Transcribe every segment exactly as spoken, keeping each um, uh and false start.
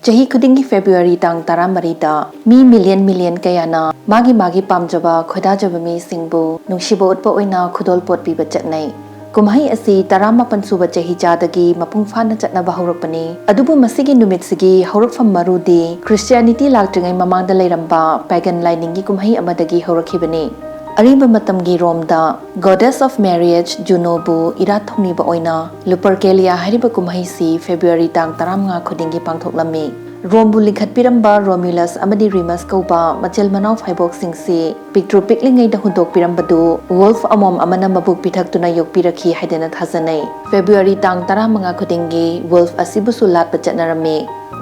ꯆꯍꯤ ꯈꯨꯗꯤꯡꯒꯤ ꯐꯦꯕ꯭ꯔꯨꯋꯥꯔꯤ ꯇꯥꯡ ꯇꯔꯥꯃꯔꯤꯗ ꯃꯤ ꯃꯤꯂꯤꯌꯟ ꯃꯤꯂꯤꯌꯟ ꯀꯌꯥꯅ ꯃꯥꯒꯤ ꯃꯥꯒꯤ ꯄꯥꯝꯖꯕ ꯈꯣꯏꯗꯥꯖꯕ ꯃꯤꯁꯤꯡꯕꯨ ꯅꯨꯡꯁꯤꯕ ꯎꯠꯄ ꯑꯣꯏꯅ ꯈꯨꯗꯣꯜꯄꯣꯠ ꯄꯤꯕ ꯆꯠꯅꯩ꯫ ꯀꯨꯝꯍꯩ ꯑꯁꯤ ꯇꯔꯥꯃꯥꯄꯟ ꯁꯨꯕ ꯆꯍꯤꯆꯥꯗꯒꯤ ꯃꯄꯨꯡ ꯐꯥꯅ ꯆꯠꯅꯕ ꯍꯧꯔꯛꯄꯅꯤ꯫ ꯑꯗꯨꯕꯨ ꯃꯁꯤꯒꯤ ꯅꯨꯃꯤꯠꯁꯤꯒꯤ ꯍꯧꯔꯛꯐꯝ ꯃꯔꯨꯗꯤ ꯈ꯭ꯔꯤꯁꯇꯤꯌꯥꯅꯤꯇꯤ ꯂꯥꯛꯇ꯭ꯔꯤꯉꯩ ꯃꯃꯥꯡꯗ ꯂꯩꯔꯝꯕ ꯄꯦꯒꯟ ꯂꯥꯏꯅꯤꯡꯒꯤ ꯀꯨꯝꯍꯩ ꯑꯃꯗꯒꯤ ꯍꯧꯔꯛꯈꯤꯕꯅꯤ꯫ ꯑꯔꯤꯕ ꯃꯇꯝꯒꯤ ꯔꯣꯝꯗ Goddess of Marriage ꯖꯨꯅꯣꯕꯨ ꯏꯔꯥꯠ ꯊꯧꯅꯤꯕ ꯑꯣꯏꯅ ꯂꯨꯄꯔꯀꯦꯂꯤꯌꯥ ꯍꯥꯏꯔꯤꯕ ꯀꯨꯝꯍꯩꯁꯤ ꯐꯦꯕ꯭ꯔꯨꯋꯥꯔꯤ ꯇꯥꯡ ꯇꯔꯥꯃꯉꯥ ꯈꯨꯗꯤꯡꯒꯤ ꯄꯥꯡꯊꯣꯛꯂꯝꯃꯤ꯫ ꯔꯣꯝꯕꯨ ꯂꯤꯡꯈꯠꯄꯤꯔꯝꯕ ꯔꯣꯃꯤꯂꯁ ꯑꯃꯗꯤ ꯔꯤꯃꯁ ꯀꯧꯕ ꯃꯆꯤꯜ ꯃꯅꯥꯎ ꯐꯥꯏꯕꯣꯛꯁꯤꯡꯁꯤ ꯄꯤꯛꯇ꯭ꯔꯨ ꯄꯤꯛꯂꯤꯉꯩꯗ ꯍꯨꯟꯗꯣꯛꯄꯤꯔꯝꯕꯗꯨ ꯋꯨꯜꯐ ꯑꯃꯣꯝ ꯑꯃꯅ ꯃꯕꯨꯛ ꯄꯤꯊꯛꯇꯨꯅ ꯌꯣꯛꯄꯤꯔꯛꯈꯤ ꯍꯥꯏꯗꯅ ꯊꯥꯖꯅꯩ꯫ ꯐꯦꯕ꯭ꯔꯨꯋꯥꯔꯤ ꯇꯥꯡ ꯇꯔꯥꯃꯉꯥ ꯈꯨꯗꯤꯡꯒꯤ ꯋꯨꯜꯐ ꯑꯁꯤꯕꯨꯁꯨ ꯂꯥꯠꯄ ꯆꯠꯅꯔꯝꯃꯤ꯫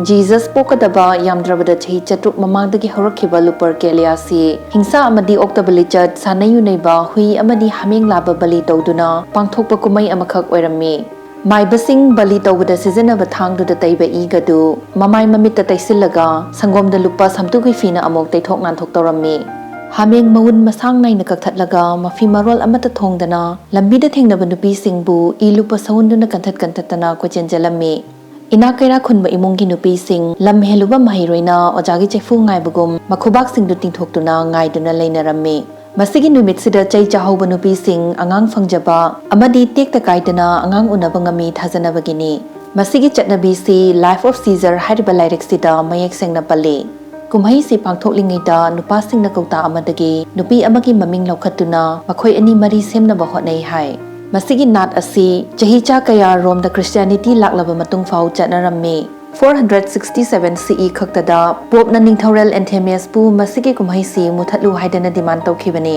ꯖꯤꯖꯁ ꯄꯣꯛꯀꯗꯕ ꯌꯥꯝꯗ꯭ꯔꯕꯗ ꯆꯍꯤ ꯆꯥꯇ꯭ꯔꯨꯛ ꯃꯃꯥꯡꯗꯒꯤ ꯍꯧꯔꯛꯈꯤꯕ ꯂꯨꯄꯔꯀꯦꯂꯤꯌꯥꯁꯤ ꯍꯤꯡꯁꯥ ꯑꯃꯗꯤ ꯑꯣꯛꯇꯕ ꯂꯤꯆꯠ, ꯁꯥꯟꯅꯩ ꯌꯨꯅꯩꯕ, ꯍꯨꯏ ꯑꯃꯗꯤ ꯍꯥꯃꯦꯡ ꯂꯥꯕ ꯕꯂꯤ ꯇꯧꯗꯨꯅ ꯄꯥꯡꯊꯣꯛꯄ ꯀꯨꯝꯍꯩ ꯑꯃꯈꯛ ꯑꯣꯏꯔꯝꯃꯤ꯫ ꯃꯥꯏꯕꯁꯤꯡ ꯕꯂꯤ ꯇꯧꯕꯗ ꯁꯤꯖꯤꯟꯅꯕ ꯊꯥꯡꯗꯨꯗ ꯇꯩꯕ ꯏꯒꯗꯨ ꯃꯃꯥꯏ ꯃꯃꯤꯠꯇ ꯇꯩꯁꯤꯜꯂꯒ ꯁꯪꯒꯣꯝꯗ ꯂꯨꯞꯄ ꯁꯝꯇꯨꯒꯤ ꯐꯤꯅ ꯑꯃꯨꯛ ꯇꯩꯊꯣꯛ ꯅꯥꯟꯊꯣꯛ ꯇꯧꯔꯝꯃꯤ꯫ ꯍꯥꯃꯦꯡ ꯃꯎꯟ ꯃꯁꯥꯡ ꯅꯥꯏꯅ ꯀꯛꯊꯠꯂꯒ ꯃꯐꯤ ꯃꯔꯣꯜ ꯑꯃꯠꯇ ꯊꯣꯡꯗꯅ ꯂꯝꯕꯤꯗ ꯊꯦꯡꯅꯕ ꯅꯨꯄꯤꯁꯤꯡꯕꯨ ꯏ ꯂꯨꯞꯄ ꯁꯎꯟꯗꯨꯅ ꯀꯟꯊꯠ ꯀꯟꯊꯠꯇꯅ ꯀꯣꯏꯆꯦꯟ ꯆꯦꯜꯂꯝꯃꯤ꯫ ꯏꯅꯥꯛ ꯀꯩꯔꯥꯛ ꯈꯨꯟꯕ ꯏꯃꯨꯡꯒꯤ ꯅꯨꯄꯤꯁꯤꯡ ꯂꯝ ꯍꯦꯜꯂꯨꯕ ꯃꯍꯩꯔꯣꯏꯅ ꯑꯣꯖꯥꯒꯤ ꯆꯩꯐꯨ ꯉꯥꯏꯕꯒꯨꯝ ꯃꯈꯨꯕꯥꯛꯁꯤꯡꯗꯨ ꯇꯤꯡꯊꯣꯛꯇꯨꯅ ꯉꯥꯏꯗꯨꯅ ꯂꯩꯅꯔꯝꯃꯤ꯫ ꯃꯁꯤꯒꯤ ꯅꯨꯃꯤꯠꯁꯤꯗ ꯆꯩ ꯆꯥꯍꯧꯕ ꯅꯨꯄꯤꯁꯤꯡ ꯑꯉꯥꯡ ꯐꯪꯖꯕ ꯑꯃꯗꯤ ꯇꯦꯛꯇ ꯀꯥꯏꯗꯅ ꯑꯉꯥꯡ ꯎꯅꯕ ꯉꯝꯃꯤ ꯊꯥꯖꯅꯕꯒꯤꯅꯤ꯫ ꯃꯁꯤꯒꯤ ꯆꯠꯅꯕꯤꯁꯤ Life of Caesar ꯍꯥꯏꯔꯤꯕ ꯂꯥꯏꯔꯤꯛꯁꯤꯗ ꯃꯌꯦꯛ ꯁꯦꯡꯅ ꯄꯜꯂꯤ꯫ ꯀꯨꯝꯍꯩꯁꯤ ꯄꯥꯡꯊꯣꯛꯂꯤꯉꯩꯗ ꯅꯨꯄꯥꯁꯤꯡꯅ ꯀꯧꯇꯥ ꯑꯃꯗꯒꯤ ꯅꯨꯄꯤ ꯑꯃꯒꯤ ꯃꯃꯤꯡ ꯂꯧꯈꯠꯇꯨꯅ ꯃꯈꯣꯏ ꯑꯅꯤ ꯃꯔꯤ ꯁꯦꯝꯅꯕ ꯍꯣꯠꯅꯩ ꯍꯥꯏ꯫ ꯃꯁꯤꯒꯤ ꯅꯥꯠ ꯑꯁꯤ ꯆꯍꯤꯆꯥ ꯀꯌꯥ ꯔꯣꯝꯗ ꯈ꯭ꯔꯤꯁꯇꯤꯌꯥꯅꯤꯇꯤ ꯂꯥꯛꯂꯕ ꯃꯇꯨꯡ ꯐꯥꯎ ꯆꯠꯅꯔꯝꯃꯤ꯫ Four hundred sixty seven C E ꯈꯛꯇꯗ ꯄꯣꯞꯅ ꯅꯤꯡꯊꯧꯔꯦꯜ ꯑꯦꯟꯊꯦꯃꯤꯌꯁꯄꯨ ꯃꯁꯤꯒꯤ ꯀꯨꯝꯍꯩꯁꯤ ꯃꯨꯊꯠꯂꯨ ꯍꯥꯏꯗꯅ ꯗꯤꯃꯥꯟ ꯇꯧꯈꯤꯕꯅꯤ꯫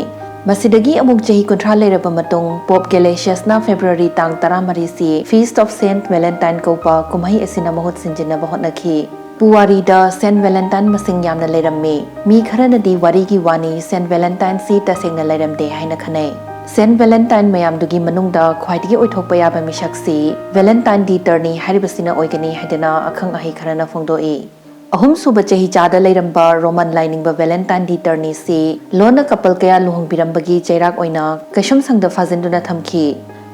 ꯃꯁꯤꯗꯒꯤ ꯑꯃꯨꯛ ꯆꯍꯤ ꯀꯨꯟꯊ꯭ꯔꯥ ꯂꯩꯔꯕ ꯃꯇꯨꯡ, ꯄꯣꯞ ꯒꯦꯂꯦꯁꯤꯌꯁꯅ ꯐꯦꯕ꯭ꯔꯨꯋꯥꯔꯤ ꯇꯥꯡ ꯇꯔꯥꯃꯔꯤꯁꯤ Feast of Saint Valentine ꯀꯧꯕ ꯀꯨꯝꯍꯩ ꯑꯁꯤꯅ ꯃꯍꯨꯠ ꯁꯤꯟꯖꯤꯟꯅꯕ ꯍꯣꯠꯅꯈꯤ꯫ ꯄꯨꯋꯥꯔꯤꯗ ꯁꯦꯟꯠ ꯚꯦꯂꯦꯟꯇꯥꯏꯟ ꯃꯁꯤꯡ ꯌꯥꯝꯅ ꯂꯩꯔꯝꯃꯤ꯫ ꯃꯤ ꯈꯔꯅꯗꯤ ꯋꯥꯔꯤꯒꯤ ꯋꯥꯅꯤ, ꯁꯦꯟꯠ ꯚꯦꯂꯦꯟꯇꯥꯏꯟꯁꯤ ꯇꯁꯦꯡꯅ ꯂꯩꯔꯝꯗꯦ ꯍꯥꯏꯅ ꯈꯟꯅꯩ꯫ ꯁꯦꯟꯠ ꯚꯦꯂꯦꯟꯇꯥꯏꯟ ꯃꯌꯥꯝꯗꯨꯒꯤ ꯃꯅꯨꯡꯗ ꯈ꯭ꯋꯥꯏꯗꯒꯤ ꯑꯣꯏꯊꯣꯛꯄ ꯌꯥꯕ ꯃꯤꯁꯛꯁꯤ ꯚꯦꯂꯦꯟꯇꯥꯏꯟ ꯗꯤ ꯇꯔꯅꯤ ꯍꯥꯏꯔꯤꯕꯁꯤꯅ ꯑꯣꯏꯒꯅꯤ ꯍꯥꯏꯗꯅ ꯑꯈꯪ ꯑꯍꯩ ꯈꯔꯅ ꯐꯣꯡꯗꯣꯛꯏ꯫ ꯑꯍꯨꯝꯁꯨꯕ ꯆꯍꯤꯆꯥꯗ ꯂꯩꯔꯝꯕ ꯔꯣꯃꯟ ꯂꯥꯏꯅꯤꯡꯕ ꯚꯦꯂꯦꯟꯇꯥꯏꯟ ꯗꯤ ꯇꯔꯅꯤꯁꯤ ꯂꯣꯟꯅ ꯀꯄꯜ ꯀꯌꯥ ꯂꯨꯍꯣꯡꯕꯤꯔꯝꯕꯒꯤ ꯆꯩꯔꯥꯛ ꯑꯣꯏꯅ ꯀꯩꯁꯨꯝꯁꯪꯗ ꯐꯥꯖꯤꯟꯗꯨꯅ ꯊꯝꯈꯤ꯫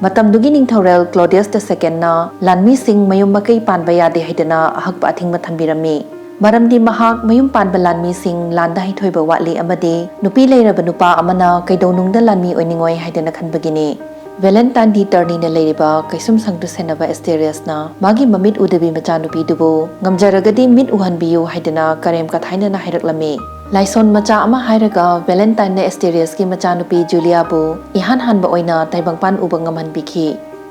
ꯃꯇꯝꯗꯨꯒꯤ ꯅꯤꯡꯊꯧꯔꯦꯜ ꯀ꯭ꯂꯣꯗꯤꯌꯁ ꯗ ꯁꯦꯀꯦꯟꯅ ꯂꯥꯟꯃꯤꯁꯤꯡ ꯃꯌꯨꯝ ꯃꯀꯩ ꯄꯥꯟꯕ ꯌꯥꯗꯦ ꯍꯥꯏꯗꯅ ꯑꯍꯛꯄ ꯑꯊꯤꯡꯕ ꯊꯝꯕꯤꯔꯝꯃꯤ꯫ ꯃꯔꯝꯗꯤ ꯃꯍꯥꯛ ꯃꯌꯨꯝ ꯄꯥꯟꯕ ꯂꯥꯟꯃꯤꯁꯤꯡ ꯂꯥꯟꯗ ꯍꯩꯊꯣꯏꯕ ꯋꯥꯠꯂꯤ ꯑꯃꯗꯤ ꯅꯨꯄꯤ ꯂꯩꯔꯕ ꯅꯨꯄꯥ ꯑꯃꯅ ꯀꯩꯗꯧꯅꯨꯡꯗ ꯂꯥꯟꯃꯤ ꯑꯣꯏꯅꯤꯡꯉꯣꯏ ꯍꯥꯏꯗꯅ ꯈꯟꯕꯒꯤꯅꯤ꯫ ꯚꯦꯂꯦꯟꯇꯥꯏꯟ ꯗꯤ ꯇꯔꯅꯤꯅ ꯂꯩꯔꯤꯕ ꯀꯩꯁꯨꯝꯁꯪꯗꯨ ꯁꯦꯟꯅꯕ ꯑꯦꯁꯇꯦꯔꯤꯌꯁꯅ ꯃꯥꯒꯤ ꯃꯃꯤꯠ ꯎꯗꯕꯤ ꯃꯆꯥꯅꯨꯄꯤꯗꯨꯕꯨ ꯉꯝꯖꯔꯒꯗꯤ ꯃꯤꯠ ꯎꯍꯟꯕꯤꯌꯨ ꯍꯥꯏꯗꯅ ꯀꯔꯦꯝ ꯀꯊꯥꯏꯅꯅ ꯍꯥꯏꯔꯛꯂꯝꯃꯤ꯫ ꯂꯥꯏꯁꯣꯟ ꯃꯆꯥ ꯑꯃ ꯍꯥꯏꯔꯒ ꯚꯦꯂꯦꯟꯇꯥꯏꯟꯅ ꯑꯦꯁꯇꯦꯔꯤꯌꯁꯀꯤ ꯃꯆꯥꯅꯨꯄꯤ ꯖꯨꯂꯤꯌꯥꯕꯨ ꯏꯍꯥꯟ ꯍꯥꯟꯕ ꯑꯣꯏꯅ ꯇꯥꯏꯕꯪꯄꯥꯟ ꯎꯕ ꯉꯝꯍꯟꯕꯤꯈꯤ꯫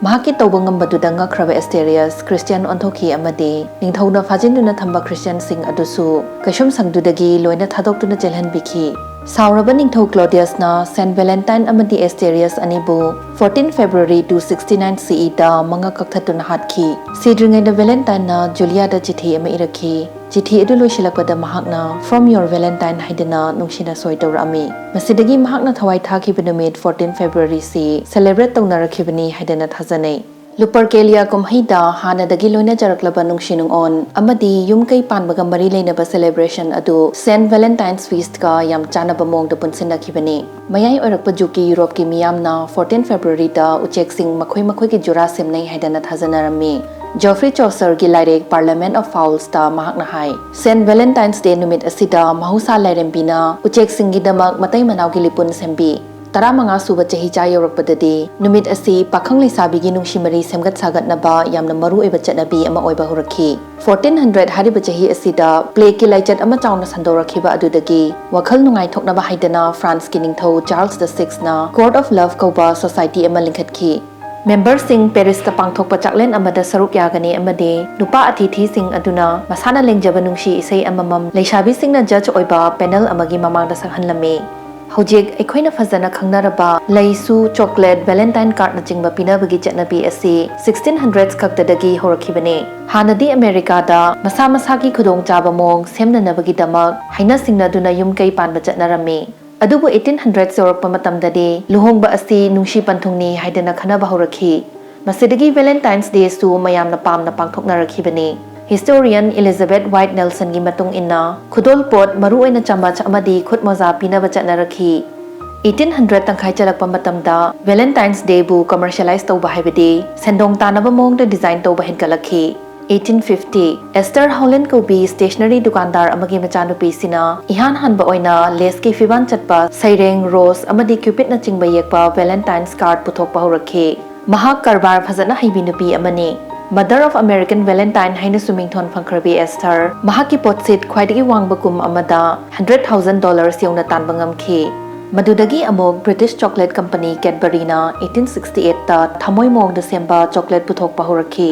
ꯃꯍꯥꯛꯀꯤ ꯇꯧꯕ ꯉꯝꯕꯗꯨꯗ ꯉꯛꯈ꯭ꯔꯕ ꯑꯦꯁꯇꯦꯔꯤꯌꯁ ꯈ꯭ꯔꯤꯁꯇꯤꯌꯥꯟ ꯑꯣꯟꯊꯣꯛꯈꯤ ꯑꯃꯗꯤ ꯅꯤꯡꯊꯧꯅ ꯐꯥꯖꯤꯟꯗꯨꯅ ꯊꯝꯕ ꯈ꯭ꯔꯤꯁꯇꯤꯌꯥꯟꯁꯤꯡ ꯑꯗꯨꯁꯨ ꯀꯩꯁꯨꯝꯁꯪꯗꯨꯗꯒꯤ ꯂꯣꯏꯅ ꯊꯥꯗꯣꯛꯇꯨꯅ ꯆꯦꯜꯍꯟꯕꯤꯈꯤ꯫ ꯁꯥꯎꯔꯕ ꯅꯤꯡꯊꯧ ꯀ꯭ꯂꯣꯗꯤꯌꯁꯅ ꯁꯦꯟ ꯚꯦꯂꯦꯟꯇꯥꯏꯟ ꯑꯃꯗꯤ ꯑꯦꯁꯇꯦꯔꯤꯌꯁ ꯑꯅꯤꯕꯨ fourteen February two sixty nine C E ꯗ ꯃꯉꯛ ꯀꯛꯊꯠꯇꯨꯅ ꯍꯥꯠꯈꯤ꯫ ꯁꯤꯗ꯭ꯔꯤꯉꯩꯗ ꯚꯦꯂꯦꯟꯇꯥꯏꯟꯅ ꯖꯨꯂꯤꯌꯥꯗ ꯆꯤꯊꯤ ꯑꯃ ꯏꯔꯛꯈꯤ꯫ ꯆꯤꯊꯤ ꯑꯗꯨ ꯂꯣꯏꯁꯤꯜꯂꯛꯄꯗ ꯃꯍꯥꯛꯅ "From your Valentine" ꯍꯥꯏꯗꯨꯅ ꯅꯨꯡꯁꯤꯅ ꯁꯣꯏ ꯇꯧꯔꯛꯑꯝꯃꯤ꯫ ꯃꯁꯤꯗꯒꯤ ꯃꯍꯥꯛꯅ ꯊꯋꯥꯏ ꯊꯥꯈꯤꯕ ꯅꯨꯃꯤꯠ fourteen February ꯁꯤ celebrate ꯇꯧꯅꯔꯛꯈꯤꯕꯅꯤ ꯍꯥꯏꯗꯅ ꯊꯥꯖꯅꯩ꯫ ꯂꯨꯄꯔꯀꯦꯂꯤꯌꯥ ꯀꯨꯝꯍꯩꯗ ꯍꯥꯟꯅꯗꯒꯤ ꯂꯣꯏꯅꯖꯔꯛꯂꯕ ꯅꯨꯡꯁꯤ ꯅꯨꯡꯑꯣꯟ ꯑꯃꯗꯤ ꯌꯨꯝ ꯀꯩ ꯄꯥꯟꯕꯒ ꯃꯔꯤ ꯂꯩꯅꯕ celebration ꯑꯗꯨ Saint Valentine's Feast ꯀ ꯌꯥꯝ ꯆꯥꯟꯅꯕ ꯃꯑꯣꯡꯗ ꯄꯨꯟꯁꯤꯟꯅꯈꯤꯕꯅꯤ꯫ ꯃꯌꯥꯏ ꯑꯣꯏꯔꯛꯄ ꯖꯨꯛꯀꯤ ꯌꯨꯔꯣꯞꯀꯤ ꯃꯤꯌꯥꯝꯅ fourteen February ꯗ ꯎꯆꯦꯛꯁꯤꯡ ꯃꯈꯣꯏ ꯃꯈꯣꯏꯒꯤ ꯖꯨꯔꯥ ꯁꯦꯝꯅꯩ ꯍꯥꯏꯗꯅ ꯊꯥꯖꯅꯔꯝꯃꯤ꯫ Geoffrey Chaucer ꯒꯤ ꯂꯥꯏꯔꯤꯛ Parliament of Fowls ꯇ ꯃꯍꯥꯛꯅ ꯍꯥꯏ, "Saint Valentine's Day ꯅꯨꯃꯤꯠ ꯑꯁꯤꯗ ꯃꯍꯧꯁꯥ ꯂꯥꯏꯔꯦꯝꯕꯤꯅ ꯎꯆꯦꯛꯁꯤꯡꯒꯤꯗꯃꯛ ꯃꯇꯩ ꯃꯅꯥꯎꯒꯤ ꯂꯤꯄꯨꯟ ꯁꯦꯝꯕꯤ꯫ ꯇꯔꯥꯃꯉꯥ ꯁꯨꯕ ꯆꯍꯤꯆꯥ ꯌꯧꯔꯛꯄꯗꯗꯤ ꯅꯨꯃꯤꯠ ꯑꯁꯤ ꯄꯥꯈꯪ ꯂꯩꯁꯥꯕꯤꯒꯤ ꯅꯨꯡꯁꯤ ꯃꯔꯤ ꯁꯦꯝꯒꯠ ꯁꯥꯒꯠꯅꯕ ꯌꯥꯝꯅ ꯃꯔꯨ ꯑꯣꯏꯕ ꯆꯠꯅꯕꯤ ꯑꯃ ꯑꯣꯏꯕ ꯍꯧꯔꯛꯈꯤ꯫ Fourteen hundred ꯍꯥꯏꯔꯤꯕ ꯆꯍꯤ ꯑꯁꯤꯗ plague ꯀꯤ ꯂꯥꯏꯆꯠ ꯑꯃ ꯆꯥꯎꯅ ꯁꯟꯗꯣꯔꯛꯈꯤꯕ ꯑꯗꯨꯗꯒꯤ ꯋꯥꯈꯜ ꯅꯨꯡꯉꯥꯏꯊꯣꯛꯅꯕ ꯍꯥꯏꯗꯅ France ꯀꯤ ꯅꯤꯡꯊꯧ Charles the Sixth ꯅ Court of Love ꯀꯧꯕ society ꯑꯃ ꯂꯤꯡꯈꯠꯈꯤ꯫ Member ꯁꯤꯡ Paris ꯇ ꯄꯥꯡꯊꯣꯛꯄ ꯆꯥꯛꯂꯦꯟ ꯑꯃꯗ ꯁꯔꯨꯛ ꯌꯥꯒꯅꯤ ꯑꯃꯗꯤ ꯅꯨꯄꯥ ꯑꯇꯤꯊꯤꯁꯤꯡ ꯑꯗꯨꯅ ꯃꯁꯥꯅ ꯂꯦꯡꯖꯕ ꯅꯨꯡꯁꯤ ꯏꯁꯩ ꯑꯃꯃꯝ ꯂꯩꯁꯥꯕꯤꯁꯤꯡꯅ judge ꯑꯣꯏꯕ panel ꯑꯃꯒꯤ ꯃꯃꯥꯡꯗ ꯁꯛꯍꯜꯂꯝꯃꯤ꯫ ꯍꯧꯖꯤꯛ ꯑꯩꯈꯣꯏꯅ ꯐꯖꯅ ꯈꯪꯅꯔꯕ ꯂꯩꯁꯨ, chocolate, Valentine card ꯅꯆꯤꯡꯕ ꯄꯤꯅꯕꯒꯤ ꯆꯠꯅꯕꯤ ꯑꯁꯤ sixteen hundreds ꯈꯛꯇꯗꯒꯤ ꯍꯧꯔꯛꯈꯤꯕꯅꯤ꯫ ꯍꯥꯟꯅꯗꯤ ꯑꯃꯦꯔꯤꯀꯥꯗ ꯃꯁꯥ ꯃꯁꯥꯒꯤ ꯈꯨꯗꯣꯡꯆꯥꯕ ꯃꯑꯣꯡ ꯁꯦꯝꯅꯅꯕꯒꯤꯗꯃꯛ ꯍꯥꯏꯅ ꯁꯤꯡꯅꯗꯨꯅ ꯌꯨꯝ ꯀꯩ ꯄꯥꯟꯕ ꯆꯠꯅꯔꯝꯃꯤ꯫ ꯑꯗꯨꯕꯨ eighteen hundreds ꯌꯧꯔꯛꯄ ꯃꯇꯝꯗꯗꯤ ꯂꯨꯍꯣꯡꯕ ꯑꯁꯤ ꯅꯨꯡꯁꯤ ꯄꯟꯊꯨꯡꯅꯤ ꯍꯥꯏꯗꯅ ꯈꯟꯅꯕ ꯍꯧꯔꯛꯈꯤ꯫ ꯃꯁꯤꯗꯒꯤ Valentine's Day ꯁꯨ ꯃꯌꯥꯝꯅ ꯄꯥꯝꯅ ꯄꯥꯡꯊꯣꯛꯅꯔꯛꯈꯤꯕꯅꯤ꯫ Historian Elizabeth White Nelson ꯒꯤ ꯃꯇꯨꯡ ꯏꯟꯅ, ꯈꯨꯗꯣꯜꯄꯣꯠ, ꯃꯔꯨꯑꯣꯏꯅ ꯆꯥꯃꯆ ꯑꯃꯗꯤ ꯈꯨꯠ ꯃꯣꯖꯥ ꯄꯤꯅꯕ ꯆꯠꯅꯔꯛꯈꯤ꯫ eighteen hundred ꯇꯪꯈꯥꯏ ꯆꯜꯂꯛꯄ ꯃꯇꯝꯗ Valentine's Day ꯕꯨ commercialize ꯇꯧꯕ, ꯍꯥꯏꯕꯗꯤ ꯁꯦꯟꯗꯣꯡ ꯇꯥꯅꯕ ꯃꯑꯣꯡꯗ design ꯇꯧꯕ ꯍꯦꯟꯒꯠꯂꯛꯈꯤ꯫ Eighteen fifty, Esther Howland ꯀꯧꯕꯤ stationery ꯗꯨꯀꯥꯟꯗꯥꯔ ꯑꯃꯒꯤ ꯃꯆꯥꯅꯨꯄꯤꯁꯤꯅ ꯏꯍꯥꯟ ꯍꯥꯟꯕ ꯑꯣꯏꯅ lace ꯀꯤ ꯐꯤꯕꯥꯟ ꯆꯠꯄ ꯁꯩꯔꯦꯡ, rose ꯑꯃꯗꯤ Cupid ꯅꯆꯤꯡꯕ ꯌꯦꯛꯄ Valentine's card ꯄꯨꯊꯣꯛꯄ ꯍꯧꯔꯛꯈꯤ꯫ ꯃꯍꯥꯛ ꯀꯔꯕꯥꯔ ꯐꯖꯅ ꯍꯩꯕꯤ ꯅꯨꯄꯤ ꯑꯃꯅꯤ꯫ Mother of American Valentine ꯍꯥꯏꯅꯁꯨ ꯃꯤꯡꯊꯣꯟ ꯐꯪꯈ꯭ꯔꯕꯤ Esther, ꯃꯍꯥꯛꯀꯤ ꯄꯣꯠꯁꯤꯠ ꯈ꯭ꯋꯥꯏꯗꯒꯤ ꯋꯥꯡꯕ ꯀꯨꯝ ꯑꯃꯗ hundred thousand dollars ꯌꯧꯅ ꯇꯥꯟꯕ ꯉꯝꯈꯤ꯫ ꯃꯗꯨꯗꯒꯤ ꯑꯃꯨꯛ British chocolate company Cadbury ꯅ eighteen sixty eight ꯇ ꯊꯃꯣꯏ ꯃꯑꯣꯡꯗ ꯁꯦꯝꯕ chocolate ꯄꯨꯊꯣꯛꯄ ꯍꯧꯔꯛꯈꯤ꯫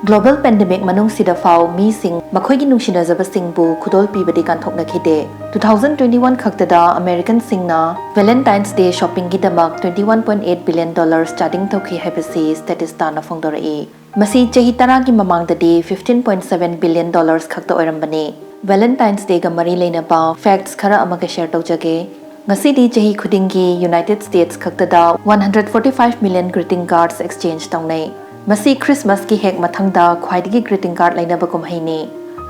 Global pandemic ꯃꯅꯨꯡꯁꯤꯗ ꯐꯥꯎ ꯃꯤꯁꯤꯡ ꯃꯈꯣꯏꯒꯤ ꯅꯨꯡꯁꯤꯅꯖꯕꯁꯤꯡꯕꯨ ꯈꯨꯗꯣꯜ ꯄꯤꯕꯗꯤ ꯀꯥꯟꯊꯣꯛꯅꯈꯤꯗꯦ꯫ Two thousand twenty one ꯈꯛꯇꯗ American ꯁꯤꯡꯅ Valentine's Day shopping ꯒꯤꯗꯃꯛ twenty one point eight billion dollars charging ꯇꯧꯈꯤ ꯍꯥꯏꯕꯁꯤ Statista ꯅ ꯐꯣꯡꯗꯣꯔꯛꯏ꯫ ꯃꯁꯤ ꯆꯍꯤ ꯇꯔꯥꯒꯤ ꯃꯃꯥꯡꯗꯗꯤ fifteen point seven billion dollars ꯈꯛꯇ ꯑꯣꯏꯔꯝꯕꯅꯤ꯫ Valentine's Day ꯒ ꯃꯔꯤ ꯂꯩꯅꯕ facts ꯈꯔ ꯑꯃꯒ share ꯇꯧꯖꯒꯦ꯫ ꯉꯁꯤꯗꯤ ꯆꯍꯤ ꯈꯨꯗꯤꯡꯒꯤ United States ꯈꯛꯇꯗ one hundred forty five million greeting cards exchange ꯇꯧꯅꯩ꯫ ꯃꯁꯤ Christmas ꯀꯤ ꯍꯦꯛ ꯃꯊꯪꯗ ꯈ꯭ꯋꯥꯏꯗꯒꯤ greeting card ꯂꯩꯅꯕ ꯀꯨꯝꯍꯩꯅꯤ꯫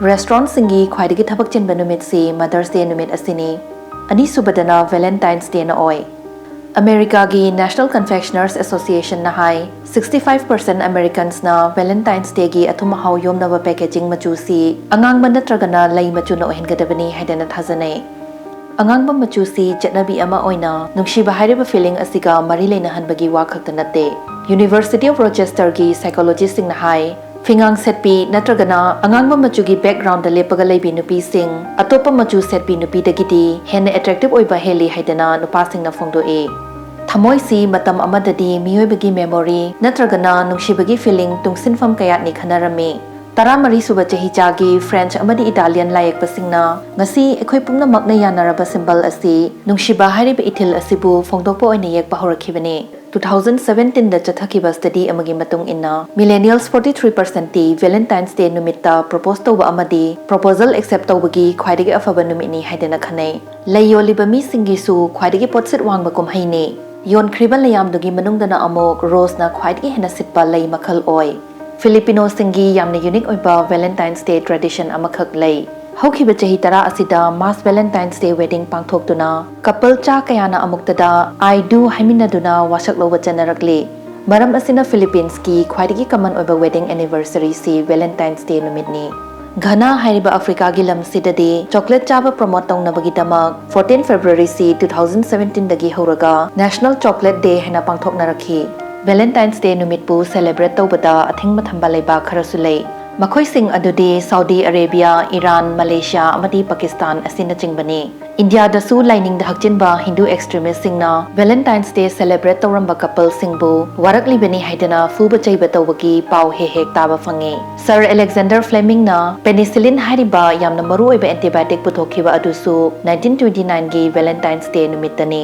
Restaurant ꯁꯤꯡꯒꯤ ꯈ꯭ꯋꯥꯏꯗꯒꯤ ꯊꯕꯛ ꯆꯤꯟꯕ ꯅꯨꯃꯤꯠꯁꯤ Mother's Day ꯅꯨꯃꯤꯠ ꯑꯁꯤꯅꯤ꯫ ꯑꯅꯤꯁꯨꯕꯗꯅ Valentine's Day ꯅ ꯑꯣꯏ꯫ ꯑꯃꯦꯔꯤꯀꯥꯒꯤ National Confectioners Association ꯅ ꯍꯥꯏ, sixty five percent Americans ꯅ Valentine's Day ꯒꯤ ꯑꯊꯨꯝ ꯑꯍꯥꯎ ꯌꯣꯝꯅꯕ packaging ꯃꯆꯨꯁꯤ ꯑꯉꯥꯡꯕ ꯅꯠꯇ꯭ꯔꯒꯅ ꯂꯩ ꯃꯆꯨꯅ ꯑꯣꯏꯍꯟꯒꯗꯕꯅꯤ ꯍꯥꯏꯗꯅ ꯊꯥꯖꯅꯩ꯫ ꯑꯉꯥꯡꯕ ꯃꯆꯨꯁꯤ ꯆꯠꯅꯕꯤ ꯑꯃ ꯑꯣꯏꯅ ꯅꯨꯡꯁꯤꯕ ꯍꯥꯏꯔꯤꯕ feeling ꯑꯁꯤꯒ ꯃꯔꯤ ꯂꯩꯅꯍꯟꯕꯒꯤ ꯋꯥ ꯈꯛꯇ ꯅꯠꯇꯦ꯫ University of Rochester ꯒꯤ psychology ꯁꯤꯡꯅ ꯍꯥꯏ, ꯐꯤꯉꯥꯡ ꯁꯦꯠꯄꯤ ꯅꯠꯇ꯭ꯔꯒꯅ ꯑꯉꯥꯡꯕ ꯃꯆꯨꯒꯤ background ꯗ ꯂꯦꯞꯄꯒ ꯂꯩꯕꯤ ꯅꯨꯄꯤꯁꯤꯡ ꯑꯇꯣꯞꯄ ꯃꯆꯨ ꯁꯦꯠꯄꯤ ꯅꯨꯄꯤꯗꯒꯤꯗꯤ ꯍꯦꯟꯅ attractive ꯑꯣꯏꯕ ꯍꯦꯜꯂꯤ ꯍꯥꯏꯗꯅ ꯅꯨꯄꯥꯁꯤꯡꯅ ꯐꯣꯡꯗꯣꯛꯏ꯫ ꯊꯃꯣꯏꯁꯤ ꯃꯇꯝ ꯑꯃꯗꯗꯤ ꯃꯤꯑꯣꯏꯕꯒꯤ memory ꯅꯠꯇ꯭ꯔꯒꯅ ꯅꯨꯡꯁꯤꯕꯒꯤ feeling ꯇꯨꯡꯁꯤꯟꯐꯝ ꯀꯌꯥꯠꯅꯤ ꯈꯟꯅꯔꯝꯃꯤ꯫ ꯇꯔꯥꯃꯔꯤ ꯁꯨꯕ ꯆꯍꯤꯆꯥꯒꯤ French ꯑꯃꯗꯤ Italian ꯂꯥꯏꯌꯦꯛꯄꯁꯤꯡꯅ ꯉꯁꯤ ꯑꯩꯈꯣꯏ ꯄꯨꯝꯅꯃꯛꯅ ꯌꯥꯅꯔꯕ symbol ꯑꯁꯤ ꯅꯨꯡꯁꯤꯕ ꯍꯥꯏꯔꯤꯕ ꯏꯊꯤꯜ ꯑꯁꯤꯕꯨ ꯐꯣꯡꯗꯣꯛꯄ ꯑꯣꯏꯅ ꯌꯦꯛꯄ ꯍꯧꯔꯛꯈꯤꯕꯅꯤ꯫ Two thousand seventeen ꯗ ꯆꯠꯊꯈꯤꯕ study ꯑꯃꯒꯤ ꯃꯇꯨꯡ ꯏꯟꯅ, millennials forty three percent T Valentine's Day ꯅꯨꯃꯤꯠꯇ propose ꯇꯧꯕ ꯑꯃꯗꯤ proposal accept ꯇꯧꯕꯒꯤ ꯈ꯭ꯋꯥꯏꯗꯒꯤ ꯑꯐꯕ ꯅꯨꯃꯤꯠꯅꯤ ꯍꯥꯏꯗꯅ ꯈꯟꯅꯩ꯫ ꯂꯩ ꯌꯣꯜꯂꯤꯕ ꯃꯤꯁꯤꯡꯒꯤꯁꯨ ꯈ꯭ꯋꯥꯏꯗꯒꯤ ꯄꯣꯠꯁꯤꯠ ꯋꯥꯡꯕ ꯀꯨꯝꯍꯩꯅꯤ꯫ ꯌꯣꯟꯈ꯭ꯔꯤꯕ ꯂꯩꯌꯥꯝꯗꯨꯒꯤ ꯃꯅꯨꯡꯗꯅ ꯑꯃꯨꯛ rose ꯅ ꯈ꯭ꯋꯥꯏꯗꯒꯤ ꯍꯦꯟꯅ ꯁꯤꯠꯄ ꯂꯩ ꯃꯈꯜ ꯑꯣꯏ꯫ Filipino ꯁꯤꯡꯒꯤ ꯌꯥꯝꯅ unique ꯑꯣꯏꯕ Valentine's Day tradition ꯑꯃꯈꯛ ꯂꯩ꯫ ꯍꯧꯈꯤꯕ ꯆꯍꯤ ꯇꯔꯥ ꯑꯁꯤꯗ mass Valentine's Day wedding ꯄꯥꯡꯊꯣꯛꯇꯨꯅ couple ꯆꯥ ꯀꯌꯥꯅ ꯑꯃꯨꯛꯇꯗ "I do" ꯍꯥꯏꯃꯤꯟꯅꯗꯨꯅ ꯋꯥꯁꯛ ꯂꯧꯕ ꯆꯠꯅꯔꯛꯂꯤ꯫ ꯃꯔꯝ ꯑꯁꯤꯅ ꯐꯤꯂꯤꯄꯤꯟꯁꯀꯤ ꯈ꯭ꯋꯥꯏꯗꯒꯤ common ꯑꯣꯏꯕ wedding anniversary ꯁꯤ Valentine's Day ꯅꯨꯃꯤꯠꯅꯤ꯫ ꯘꯅꯥ ꯍꯥꯏꯔꯤꯕ ꯑꯐ꯭ꯔꯤꯀꯥꯒꯤ ꯂꯝꯁꯤꯗꯗꯤ chocolate ꯆꯥꯕ promote ꯇꯧꯅꯕꯒꯤꯗꯃꯛ fourteen February ꯁꯤ two thousand seventeen ꯗꯒꯤ ꯍꯧꯔꯒ National Chocolate Day ꯍꯥꯏꯅ ꯄꯥꯡꯊꯣꯛꯅꯔꯛꯈꯤ꯫ Valentine's Day ꯅꯨꯃꯤꯠꯄꯨ celebrate ꯇꯧꯕꯗ ꯑꯊꯤꯡꯕ ꯊꯝꯕ ꯂꯩꯕꯥꯛ ꯈꯔꯁꯨ ꯂꯩ꯫ ꯃꯈꯣꯏꯁꯤꯡ ꯑꯗꯨꯗꯤ ꯁꯥꯎꯗꯤ ꯑꯔꯦꯕꯤꯌꯥ, ꯏꯔꯥꯟ, ꯃꯂꯦꯁꯤꯌꯥ ꯑꯃꯗꯤ ꯄꯥꯀꯤꯁꯇꯥꯟ ꯑꯁꯤꯅꯆꯤꯡꯕꯅꯤ꯫ ꯏꯟꯗꯤꯌꯥꯗꯁꯨ ꯂꯥꯏꯅꯤꯡꯗ ꯍꯛꯆꯤꯟꯕ ꯍꯤꯟꯗꯨ extremist ꯁꯤꯡꯅ Valentine's Day celebrate ꯇꯧꯔꯝꯕ couple ꯁꯤꯡꯕꯨ ꯋꯥꯔꯛꯂꯤꯕꯅꯤ ꯍꯥꯏꯗꯨꯅ ꯐꯨꯕ ꯆꯩꯕ ꯇꯧꯕꯒꯤ ꯄꯥꯎ ꯍꯦꯛ ꯍꯦꯛ ꯇꯥꯕ ꯐꯪꯉꯤ꯫ Sir Alexander Fleming ꯅ penicillin ꯍꯥꯏꯔꯤꯕ ꯌꯥꯝꯅ ꯃꯔꯨꯑꯣꯏꯕ antibiotic ꯄꯨꯊꯣꯛꯈꯤꯕ ꯑꯗꯨꯁꯨ nineteen twenty nine ꯒꯤ Valentine's Day ꯅꯨꯃꯤꯠꯇꯅꯤ꯫